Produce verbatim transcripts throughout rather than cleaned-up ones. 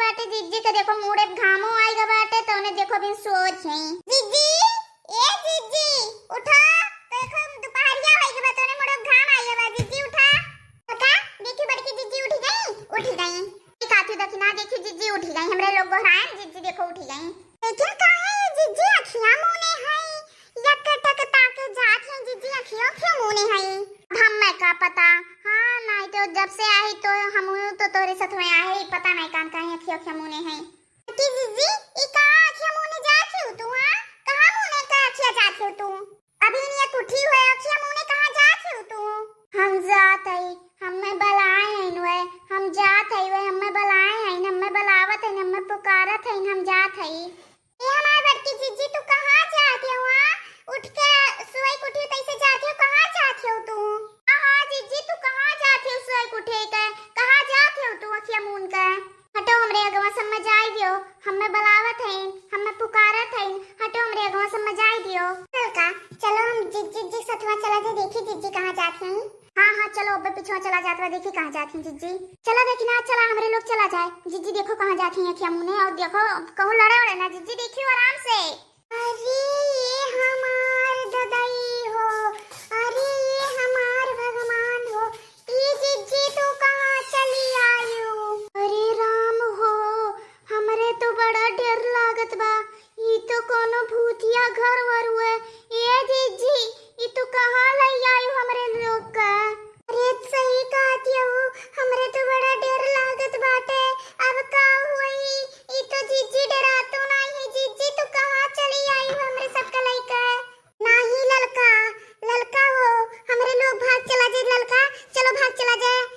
बाटे जिज्जी के देखो मुड़े घामो आइगा बाटे, तोने देखो बिन सोच है। जिज्जी, ए जिज्जी, उठा, देखो दुपहरिया होइगा बा, तोने मुड़े घाम आइगा बा, जिज्जी उठा। का? देखी बड़की जिज्जी उठी गई, उठी गई। काकी देखी ना, देखी जिज्जी उठी गई, हमरे लोग गोहरायन, जिज्जी देखो उठी गई। लेकिन काहे ये जिज्जी अखियां मूने है, या कटक ताके जात है जिज्जी अखियों क्यों मूने है? अब हमें का पता। हाँ, नहीं तो जब से आई तो हम तो तोरे साथ में आहे, पता नहीं कान काहे अखियों क्यों मूने है। कि जिज्जी, ई का अखियां मूने जात हो तू, हाँ? कहाँ मूने का अखियां जात हो तू? अभी नियत उठी हुए अखियां मूने कहाँ जात हो तू? हम जात हई, हमें बलाए हैं वे, हम जात हई वे, हमें बलाए हैं, हमें बलावत हैं, हमें पुकारत हैं, हम जात हई। ए हमार बड़की जिज्जी, तू कहाँ जात हो, हाँ? उठ के सोई के उठी तैसे जात हो, कहाँ जात हो तू? हाँ, हाँ, जिज्जी, तू कहाँ जात हो सोई के उठी के? कहाँ जात हो तू अखियां मून के? हटो हमरे अगवा से, हमें जाए दियो, हमें बलावत हैं, हमें पुकारत हैं, हटो हमरे अगवा से, हमें जाए दियो। चल का, चलो हम जिज्जी, जिज्जी सथवा चला जाए, देखी जिज्जी कहाँ जात हैं। हाँ, हाँ, चलो, अब्बे पिछवा चला जात बा, देखी कहाँ जात हैं जिज्जी। चला देखी ना, चला, हमरे लोग चला जाए। जिज्जी देखो कहाँ जात हैं अखियां मूने, और देखो कहूँ लड़े वड़े ना, जिज्जी देखियो आराम से। अरे ये हमार ददई हो, अरे ये हमार भगवान हो, ई जिज्जी तू कहाँ चली आयु? अरे राम हो, हमरे तो बड़ा डर लागत बा, ई तो कोनो भूतिया घर वर हुए। ए जिज्जी, ई तू कहाँ लई आयु हमरे लोग का? अरे सही कहत हऊ, हमरे तो बड़ा डर लागत बाटे। अब का होई? ई तो जिज्जी डरातो नाही है। जिज्जी तू कहाँ चली आयु हमरे सबका लइका? नाही ललका, ललका हो, हमरे लोग भाग चला जाए ललका, चलो भाग चला जाए।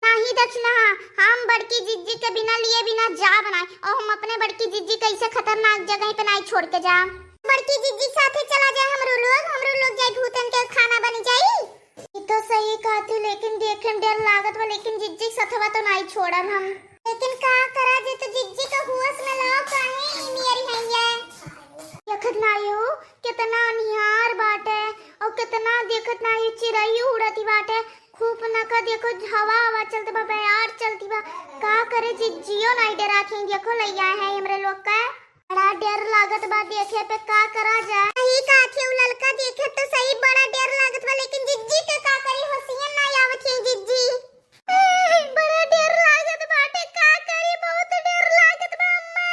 नाही दखिनहा, हम बड़की जिज्जी के बिना लिए बिना जाब नाई, और हम अपने बड़की जिज्जी के ऐसे खतरनाक जगह पे नाई छोड़ के जा। बड़की जिज्जी साथे चला जाए हमरो लोग, हमरो लोग जाए भूतन के खाना बन जाई। ई तो सही कहत हऊ, लेकिन देखे में डर लागत बा, लेकिन जिज्जी के सथवा तो नाई छोड़ब हम। लेकिन का करा जे तो जिज्जी के होश में लाओ, काहे ई नियर है ये? देखत नाई हो, कितना अन्हियार बाटे, और कितना देखत नाई चिरई उड़ती बाटे, खूब नका देखो, हवा हवा चलत बा, बयार चलती बा। का करे, जिज्जियो नाई डरात ही, देखो लइया है हमरे लोग का। बड़ा डर लागत बा, देखे पे का करा जाए। सही कहत हऊ ललका, देखे तो सही बड़ा डर लागत बा, लेकिन जिज्जी के का करी, होशियन नाई आवत ही जिज्जी। बड़ा डर लागत बाटे, का करी, बहुत डर लागत बा अम्मा।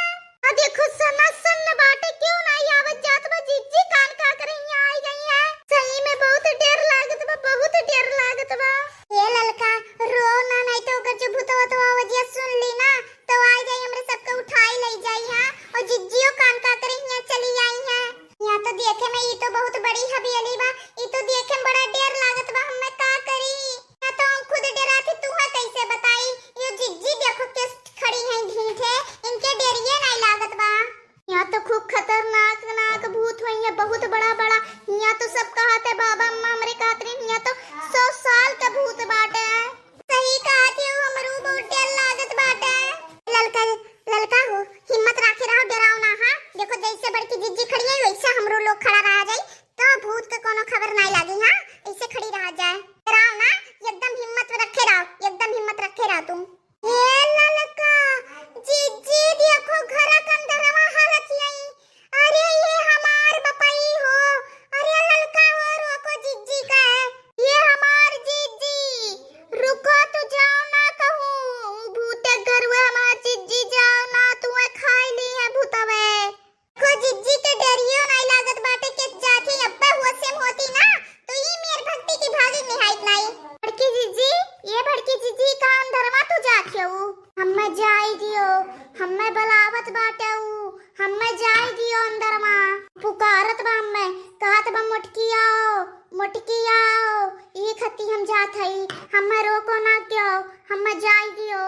आ देखो सन्ना सन्न बाटे, क्यों नाई आवत जात बा जिज्जी, कान का करे यहाँ आई गई है। सही में बहुत डर लागत बा, बहुत डर लागत बा। ए ललका, रो ना, नाई तो ओकर जो भूतवा तो आवाजिया सुन ली ना, तो आ जाई, हमरे सबके उठाई ले जाई, हाँ, और जिज्जियो कान का करे यहाँ चली आई है। यहाँ तो देखे में ई तो बहुत बड़ी हवेली बा, ई तो देखे में बड़ा डर लागत बा, हमें का करी? यहाँ तो हम खुद डरात ही, तुहा कैसे बताई? यो जिज्जी देखो के खड़ी हैं ढीठे, इनके डरिए नाई लागत बा। यहाँ तो खूब खतरनाक नाक भूत हुई है, बहुत बड़ा बड़ा। यहाँ तो सब कहत है, बाबा अम्मा हमरे कहत रही, यहाँ तो सौ साल का भूत बाटे। सही कहत हऊ, हमरो बहुत डर लागत बाटे। ललका, ललका हो, हिम्मत राखे रहो, डराओ ना, हाँ। देखो जैसे बड़की जिज्जी खड़ी है, वैसे हमरो लोग खड़ा रहा जाई, तो भूत के कोनो खबर नाई लागी, हाँ। ऐसे खड़ी रहा जाए, डराओ ना, एकदम हिम्मत रखे रहो, एकदम हिम्मत रखे रहो तुम। हे ललका, जिज्जी देखो घर के अंदरवा हालत यही। अरे ये हमार बपई हो, अरे ललका हो, रोको जिज्जी का, ये हमार जिज्जी, रुको तू जाओ ना कहूँ, भूते घर हुए हमार जिज्जी, जाओ ना, तुए खाई ली है भूतवे। को जिज्जी के डरियो नाई लागत बाटे, के जात ही अब्बे होश में होती ना, तो ई मेर भक्ति की भागी निहायत नाई। बड़की जिज्जी, ये बड़की जिज्जी, का अंदरवा तू जात हऊ? हम्मे जाई दियो, हम्मे बलावत बाटे ऊ, हम्मे जाई दियो अंदरवा। पुकारत बा हम्मे, कहत बा, "मोटकी आओ, मोटकी आओ, ई खती हम जात हई, हम्मे रोको ना क्यों, हम्मे जाई दियो।"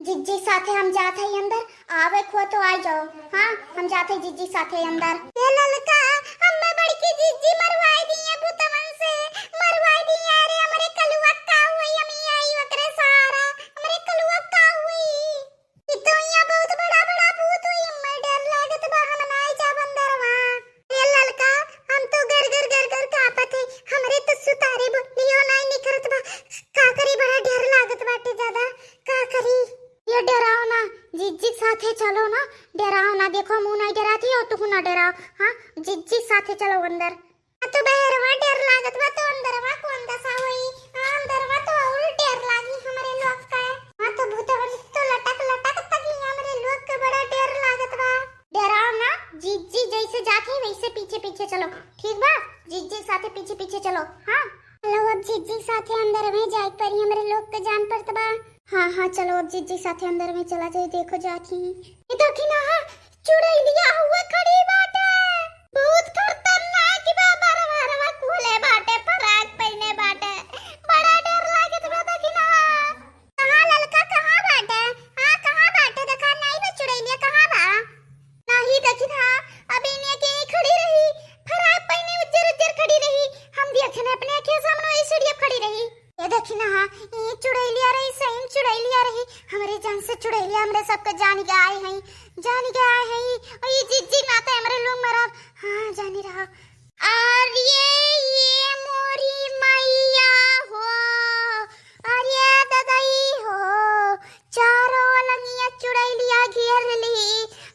जिज्जी साथे हम जात हई अंदर, आवे को तो आ जाओ। हाँ, हम जात हई जिज्जी साथे अंदर। ए ललका, हम्मे बड़की जिज्जी मरवाई दिए भूतवन से, मरवाई दिए। अरे हमरे कलुआ का हुई, हम ई आई ओकरे सहारा, हमरे कलुआ का हुई। ई तो यहाँ बहुत बड़ा बड़ा भूत हुई, हम्मे डर लागत बा, हम नाई जाब अंदरवा। ए ललका, हम तो गर गर गर गर कांपत हई, हमरे तो सुतारी बोलियो नाई निकरत बा, का करी, बड़ा डर लागत बाटे दादा, का करी। ये डराओ ना, जिज्जी के साथे चलो ना, डेराओ ना, देखो मुँह नहीं डेरात ही और तुहू ना डेराओ। हाँ, जिज्जी साथे चलो अंदर। आ तो बहरवा डेर लागत बा तो अंदरवा कौन दसा होई? हाँ, अंदरवा तो और डेर लागी हमरे लोग का। हाँ, तो भूतवन तो लटक लटक तकी हमरे लोग के बड़ा डेर लागत बा। डेराओ ना, जिज्जी जैसे जात ही वैसे पीछे पीछे चलो, ठीक बा? जिज्जी साथे पीछे पीछे चलो। हाँ, चलो अब जिज्जी साथे अंदर में जाए परी, हमरे लोग के जान पड़त बा। हाँ हाँ, चलो अब जिज्जी साथे अंदर में चला जाए, देखो जात ही। ये देखी ना, हाँ, चुड़ैलिया हुआ खड़ी बाटे। बहुत खतरनाक बा, बरवा बरवा खोले बाटे, फराक पहने बाटे, बड़ा डर लागत बा। देखी ना, कहाँ ललका, कहाँ बाटे? हाँ, कहाँ बाटे? देखा नहीं बा चुड़ैलिया, कहाँ बा? नहीं देखी ना, अभी इन्हें के खड़ी रही, फराक पहने उज्जर उज्जर खड़ी रही। हम देखे ना अपने आँखें सामने ऐसे खड़ी रही। ये देखी ना, हाँ, ये चुड़ैलिया रही, सही में चुड़ैलिया रही। हमरे जान से चुड़ैलिया हमरे सबके जान के आए हैं, जान के आए हैं। और ये जिज्जी नाते हमरे लोग मरब। हाँ, जानी रहा। अरे ये मोरी मैया हो, अरे ददई हो, चारों लंगिया चुड़ैलिया घेर ली।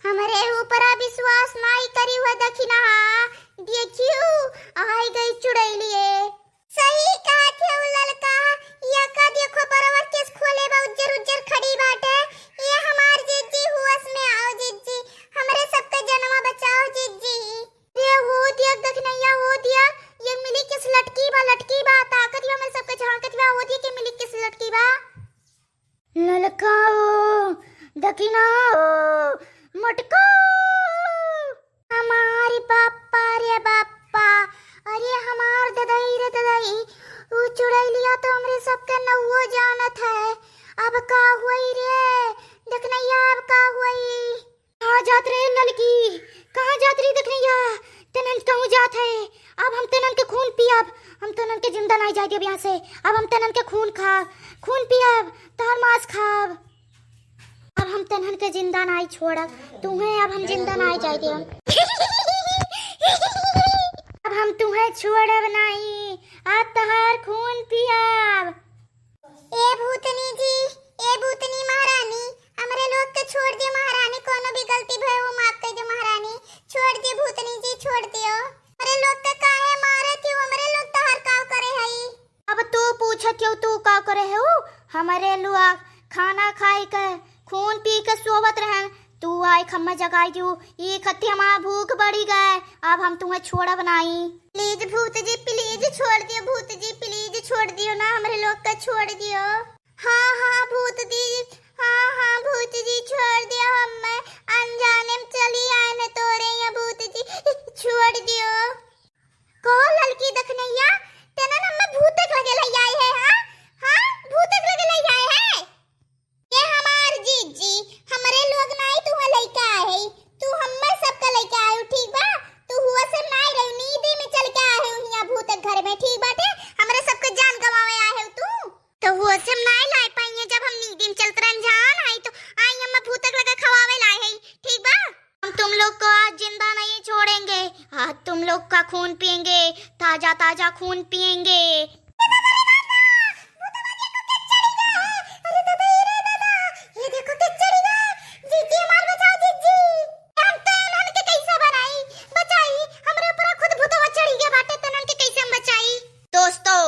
हमरे ऊपरा विश्वास नाई करी हुआ दखिना, देखियो आई गई चुड़ैलिए। सही कहा थे उ ललका, या का देखो बरवा केस खोले बा, उज्जर उज्जर खड़ी बाटे। ये हमार जिज्जी हुवस में आओ जिज्जी, हमरे सबके जनवा बचाओ जिज्जी। ये हो दिया दखनैया, हो दिया, ये मिली किस लटकी बा, लटकी बा, ताकत या हमरे सबके झांकत बा, हो दिया के मिली किस लटकी बा। ललकाओ, दखिनाओ, मटकाओ। हमारी बाप्पा रे बाप्पा, अरे हमार ददई रे ददई, उ चुड़ैलिया तो हमरे सबके नौवो जानत है। अब का हुई रे दखनैया, अब का हुई? कहाँ जात रहे ललकी? कहाँ जात रही दखनैया? तनन कहूँ जात है। अब हम तनन के खून पियब, हम तनन के जिंदा नाई जाए देब यहाँ से। अब हम तनन के खून खा, खून पियब, तोहर मांस खाब। अब हम तनन के जिंदा नाई छोड़ब, तुम्हें अब हम जिंदा नाई जाए देब। अब हम तुम्हें छोड़ब नाई, अब तोहार खून पियब। ए भूतनी जी, ए भूतनी महारानी, हमरे लोग के छोड़ दियो महारानी, कोनो भी गलती भय हो माफ कर दियो महारानी, छोड़ दियो भूतनी जी, छोड़ दियो। हमरे लोग के काहे मारत हो, हमरे लोग तोहार काव करे हई? अब तू पूछत हो, तू का करे हो? हमरे लोग खाना खाई के, खून पी के सोवत रहन, तू आई खम्मा जगाई दियो। ई खत्ती हमार भूख बढ़ी गए, अब हम तुम्हें छोड़ब नाई। प्लीज भूत जी, प्लीज छोड़ दियो, भूत जी, प्लीज छोड़ दियो ना, हमरे लोग का छोड़ दियो। हाँ, हाँ, भूत जी, हाँ, हाँ, भूत जी, छोड़ दियो, हम अनजाने में चली आए न तोरे यहाँ, भूत जी, छोड़ दियो। कहो ललकी दखनैया, तेना न हमें भूतक लगे लई आई है, हाँ? हाँ, भूतक लगे लई आई है। ये हमार जीजी, हमरे लोग नाई तू लइका है, तू हम्मे सबका लइका आयु, ठीक बा? तू हुआ से नाई रही, नींदी में चल के आए हो हियां भूतक घर में, ठीक बाटे? हमरे सबके जान गवावे आए हो तू। तो हुआ से हम नाई लाई पाइए, जब हम नींदी में चलत रहन जान आई तो आई हम्मे भूतक लगे खवावे लाए है, ठीक बा? हम तुम लोग को आज जिंदा नहीं छोड़ेंगे, आज तुम लोग का खून पिएंगे, ताजा ताजा खून पिएंगे। अरे दादा, ये रे दादा, ये देखो के चढ़ी गए। जीजी, हमार बचाओ, जीजी। हम तो इन्हन के कैसे बनाई, बचाई? हमरे ऊपर खुद भूतवा चढ़ी गया बाटे, तो इन्हन के कैसे हम बचाई? दोस्तों,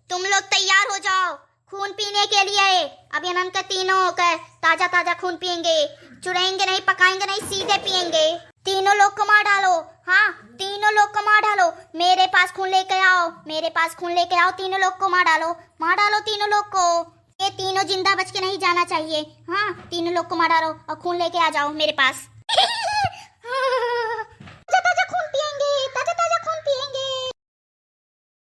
तुम लोग तैयार हो जाओ खून पीने के लिए। अब इन्हन के तीनों के ताजा ताजा खून पिएंगे, चुड़ाएंगे नहीं, पकाएंगे नहीं, सीधे पिएंगे। तीनों लोग को मार डालो, हाँ, तीनों लोग को मार डालो। मेरे पास खून लेके आओ, मेरे पास खून लेके आओ, तीनों लोग को मार डालो, मार डालो तीनों लोग को। ये तीनों जिंदा बच के नहीं जाना चाहिए। हाँ, तीनों लोग को मार डालो और खून लेके आ जाओ मेरे पास।